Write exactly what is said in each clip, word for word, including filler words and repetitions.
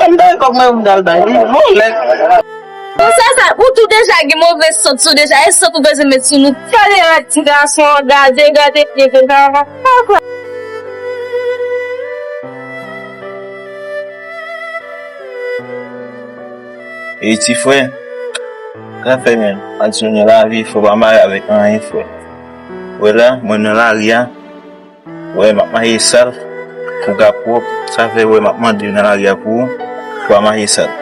M ta gen kòb mwen pou m t al bay li. Vòlè. Bon, sa, sa, ou tou deja gen move sant sou deja. E sant ou bezwen met sou nou? Gade yon ti gason, gade, gade, gade, gade. E ti frè, sa fè menm, ann di nou nan lavi, fò w pa mare avèk anyen, frè. Wè la, mwen nan lari a, wè, m ap mache sal, pou w ka pwòp, sa fè, wè, m ap mande nan lari a pou ou, pou w pa mache sal.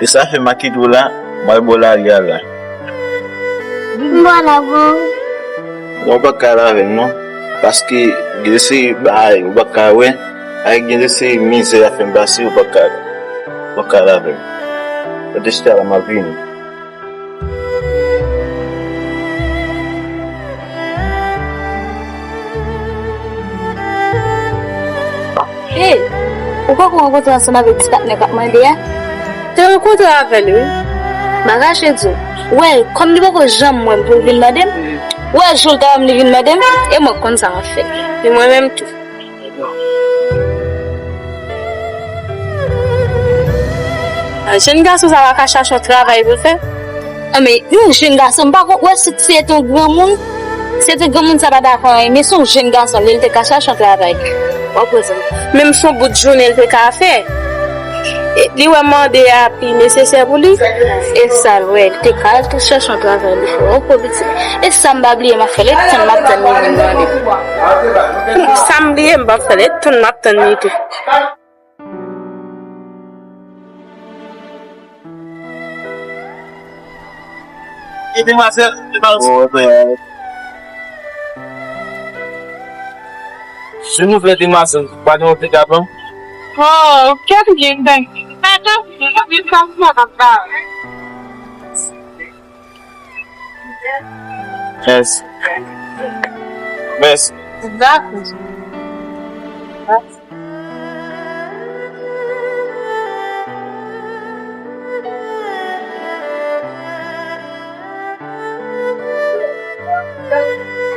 E sa fè m ap kite w la, m al bò lari a la. M pral avè w. Non, ou pa ka al avè m, non. Paske gen de seri bagay ou pa ka wè, ak gen de seri mizè y ap fè m pase, ou pa ka, ou pa ka al avè m. Rete chita la, m ap vini. Hey, ou kwè w kontre ansanm avèk ti patnè k ap mande a? Te rankontre avè l, wi. M pa kache di w. Ou wè, kòm li poko janm wè m pou l vin mande m, ou wè, jou l ta wè m, li vin mande m, e mwen k konn sa m ap fè. E mwen menm tou. A, jèn gason sa va ka chache yon travay pou l fè. A, men yon jèn gason, m pa konn, wè, si se te yon granmoun, si se te granmoun, sa pa dakò anyen, men se yon jèn gason, li, li te ka chache yon travay. W ap wè sa. Menm se yon bout jounen li te ka fè. E, li wè mande a pi nesesè pou li. E sa l wè, li te ka al tou chèche yon travay li fè. W ap wè pitit. E sa m pa bliye m ap fè l, e tann m ap tann li vin mande. Sa m bliye m p ap fè l, e tann m ap tann li tou. E demwazèl, demwazèl. Si nou fè demwazèl, pa gen yon ti gason? Oh, kèt byen, byen. Mèsi. Mèsi. Dakò.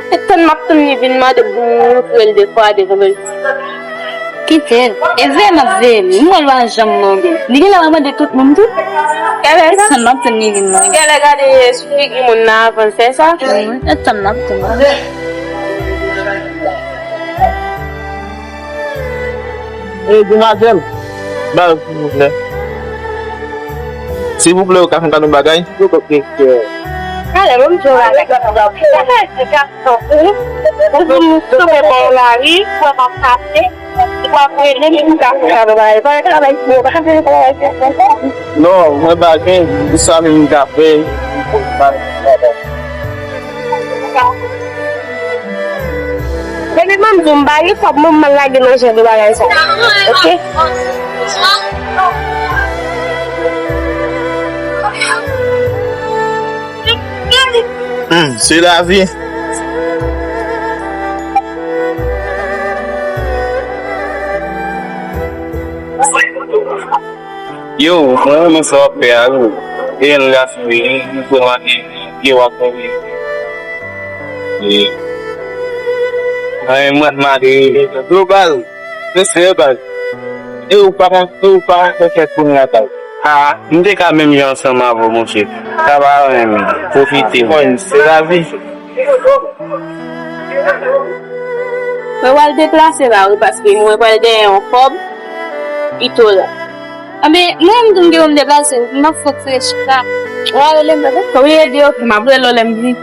E tann m ap tann li vin mande m pou m montre l de fwa devan l. Kite l. E veye m ap veye l. M wè l pa janm mande. Li genlè va mande tout moun tou. Genlè sa. Tann m ap tann li vin mande. Genlè gade sou figi moun nan avan l fè sa. Wi, e tann m ap tann. Ey, demwazèl, ba yo silvouplè. Silvouplè, ou ka fè m kado bagay? Talè, ban m di w yon bagay. Ou di m kanpe bò lari, wè m ap pase, w ap rele m pou m ka fè kado bagay. Bagay travay pou yo, pa fè travay pou yo. Non, mwen pa gen, pou sa menm m ka fè. Depi m di w m pa gen kòb, mwen m al lage nan jan de bagay sa. Oke? Hmm, se lavi. Yo, mwen renmen sa w ap fè a, yo. E yon gason, wi, li, li vrèman gen, gen w ap fè, wi. E, mwen, mwen, mwen, yo, baz, mesye, baz. E ou pa konn, e ou pa konn fè kèk moun la, baz. A, m te ka menm jan ansanm avè w, monchè. Sa pa anyen, men. Pwofite, men. Se lavi. Mwen pral deplase la, wi, paske mwen pral genyen yon kòb pito la. Anben, mwen menm tou m gen pou m deplase, m ap fòk fè chita. Ou a rele m, tande? Wi, ede, oke, m ap rele w lè m vini.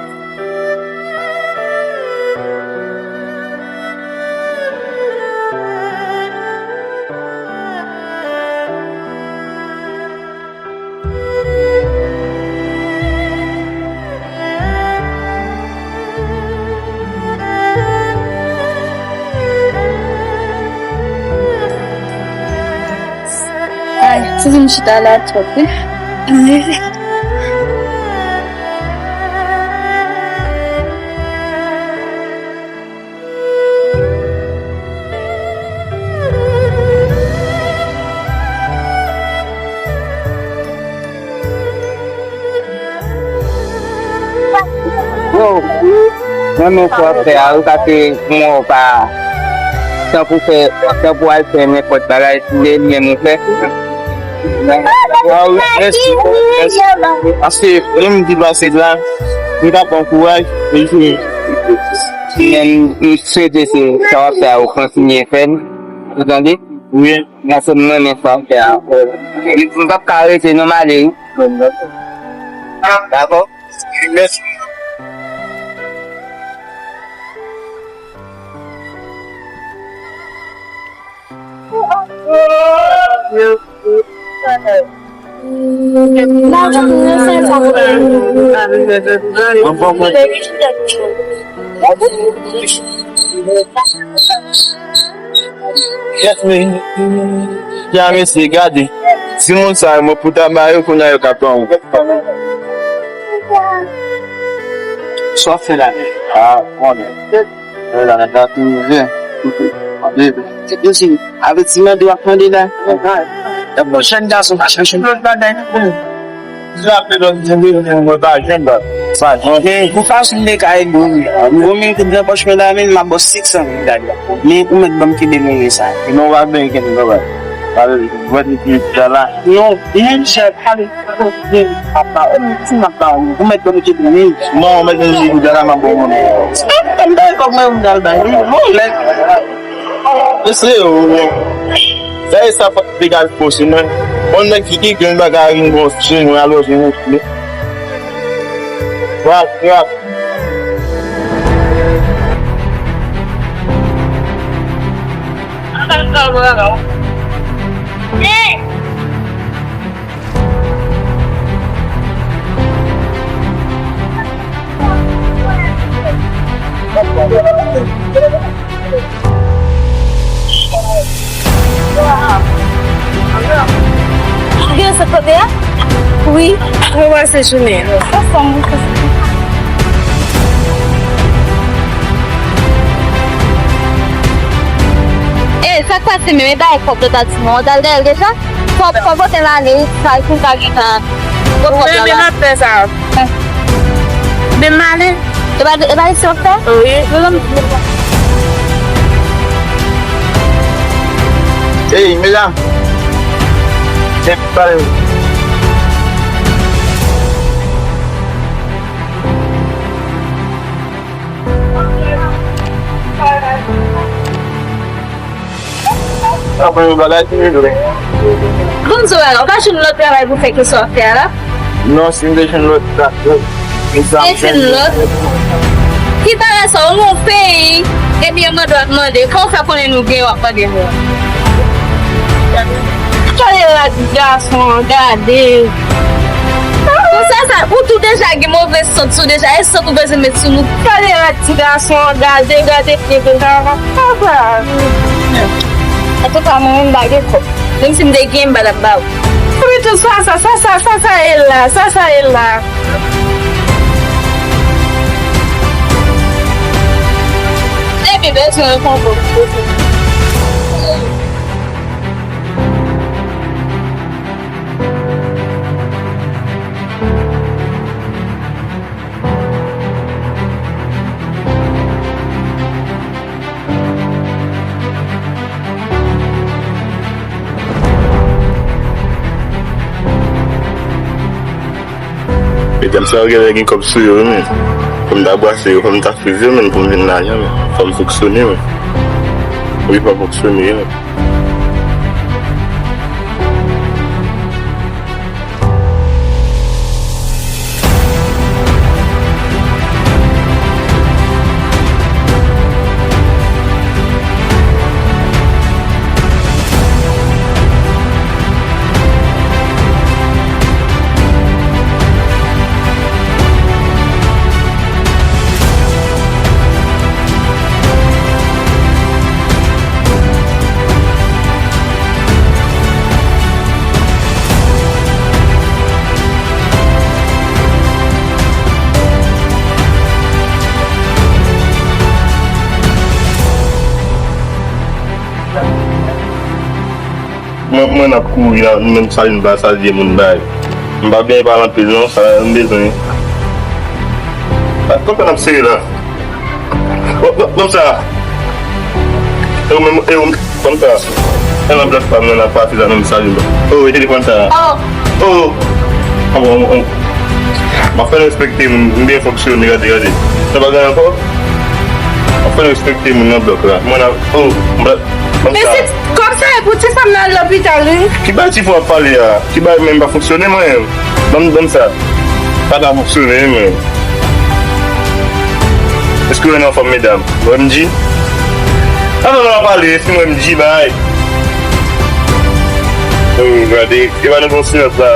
Ay, ti vin chita la twòp, wi. Yo, mwen menm fò ap fè a, ou ka te mò pa. Tan pou fè, tan pou al fè nenpòt bagay, si se byen nou fè. Waw, mèsi, mèsi. Paske, menm di pase la, m ka pran kouraj, e jwe. Men, m swete se sa w ap fè a, ou kontinye fè l. Ou tande? Wi. Paske m renmen sa w ap fè a. M p ap ka rete non, m ale wi. Dakò? Mèsi. Kèt men, kya mesye, gade. Timoun sa yo, mwen pou ta ba yo, kounye a yo ka pran ou. Sa w ap fè la? Ah, konnen. Lè la, nèg la tou zen. Yo di, avètiman de w ap mande la. Yon bon jèn gason pa chache lòt bagay. Sa fè lòt moun vini, mwen pa jwenn lòt. Pa jwenn. Men, pou fason m te ka ede w, gwo mil goud nan pòch mwen la, men m ap ba w senk san mil gade. Men, ou mèt ban m kenbe monnen sa. Non, w ap benyen kenbe, non, bay. Pale, mwen di ki la. Non, men, chèf, pale. Apa, ou mèt ban m kenbe, men. Non, ou mèt ban m kenbe, men. M ta kòb mwen, m ta l bay. Bon, lè. Mesye, o, o. Sa e sa fòk degaj pòs mwen. Yon nèg ki, ki gen bagay vin bon, se nou alò, se nou. Wap, wap. Gen sot kote a? Wi. Mwen wè se jounen. Sa fanm ou fè? E, sa k pase menm? E bay kòb lòt la di mwen, ou t al dèyè l deja? Fò, fò pote l ale, sa, pou l ka gentan pran kòb la. Ou renmen nan fè sa. Menm m ale. E pa, e pa isi w ap fè? Wi. Ey, medam. Se pa. Ban m di w bagay, ou pa jwenn lòt travay pou fè ke sa w ap fè a la? Non, si m te jwenn lòt travay. Te jwenn lòt? Ki bagay sa, ou nan yon peyi, epi yo mande w ap mande, kòman w fè konnen nou gen, w ap mande nou? Gade rad gason an, gade. Konsa sa, ou tou deja gen move sant sou deja, e sant ou bezwen met sou nou. Gade rad ti gason an, gade, gade pye l. Antouka, mwen menm m pa gen kòb. Menm si m te gen, m pa t ap ba ou. Epi tou sa, sa, sa, sa, sa, sa e la, sa, sa e la. Depi bezwen yon konpò. Medam sa yo genlè gen kòb sou yo, wi, men. Fò m ta bwase yo, fò m ta frize yo, men, pou m jwenn lajan, men. Fò m fonksyone, men. Wi, fò m fonksyone, men. Mwen, mwen ap kouri la, menm salin pa salye moun bay. M pa byen pale anpil non, sa m bezwen. Konprann ap sere la. Bon, bon, bon, sa. E ou menm, e ou, kòmsa. E nan blòk pa m nan, n ap pase la, menm sa yo. Oh, e telefòn sa. Oh! Oh! An bon, an bon. M ap fè respekte m, m byen fonksyone, gade, gade. Sa pa gen ankò? M ap fè respekte moun nan blòk la. Mwen ap, oh, m ap, kòmsa. Men se kòmsa e pou ti fanm nan al lopital, wi. Ki bagay ti fò ap pale a? Ki bagay menm pa fonksyone, mwen? Ban m, ban m sa. Pa ka fonksyone, men. Èske w wè nan fòm medam? Wè m di? Avan nou pale, èske w wè m di bay? Oh, gade, e pa nan bon silans la.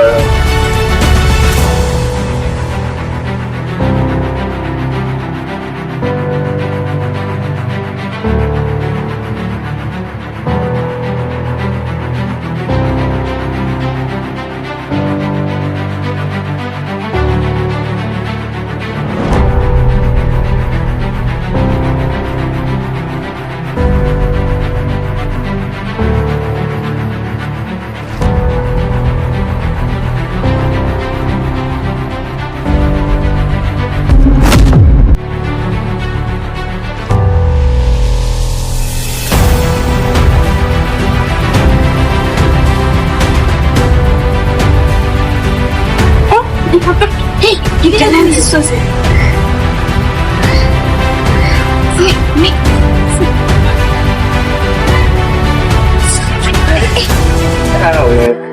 Oh, li pa pa. Hey, li vin nan ti soze.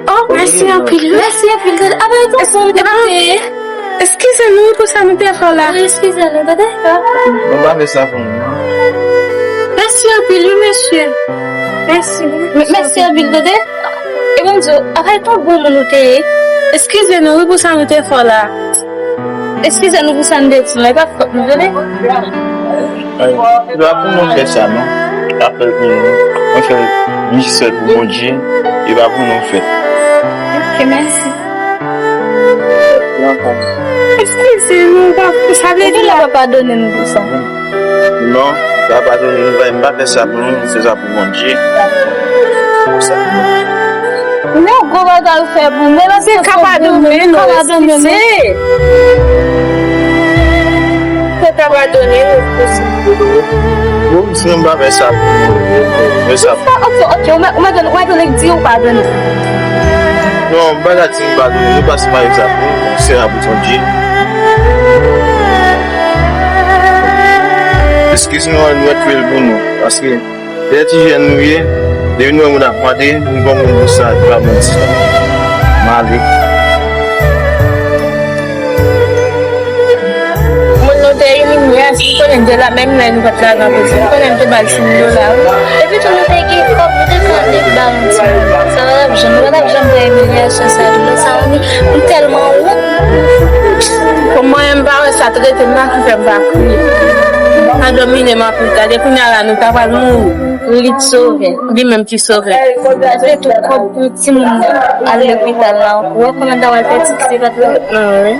Oh, mèsi anpil. Mèsi anpil. Gade, apa, eskize nou pou sa nou te fè w la. Eskize nou, tande? Nou pa fè sa pou nou, non. Mèsi anpil, wi, mesye. Mèsi. Mèsi anpil, tande? E Bondye, apa, e pa bon moun ou te ye. Eskize nou, wi, pou sa nou te fè w la. Eskize nou pou sa nou te di, men e pa fòt nou, tande? Ay, se pa pou nou fè sa, non. Pa fè l pou nou. Mwen fè l jis fè l pou Bondye. E pa pou nou fè. Ok, mèsi. Eskize nou, pa, sa vle di la pa padone nou pou sa. Non, pa padone nou, m pa fè sa pou nou, m fè sa pou Bondye. Pou sa. Yon gwo bagay ou fè pou mwen, se ka padone nou, eskize. Se ka padone nou pou sa. Bon, si nou pa fè sa pou nou, fè sa pou. Ok, ok, ou mèt, ou mèt, ou mèt di ou padone. Non, m pa ka di m padone nou, paske m pa fè sa pou nou, se sa pou Bondye. Eskize nou, nou ap fè l pou nou, paske Lè ti jèn nou ye, depi nou wè moun ap mande, nou ban moun pou sa, nou pa manti. M ale. Moun nou te imilye a, si m konnen de la menm lè nou pa t lajan pou sa. M konnen m te ba l senk dola, wi. Epi tou nou te gen kòb, nou te ka ale ba yon ti moun. Sa pa t ap janm, nou pa t ap janm pran imilyasyon sa tou. Lè sa, nou, nou tèlman wont. Pou mwen, m pa wè sa t rete m la ki fè m pa kriye. Sa domine m anpil. Gade kounye a la, nou ta pral mouri. Li t sove. Li menm ki sove. Gade tou kòb pou timoun al lopital la. Ou wè kòman ta pral fè ti kri pa t wè. Ah, wi.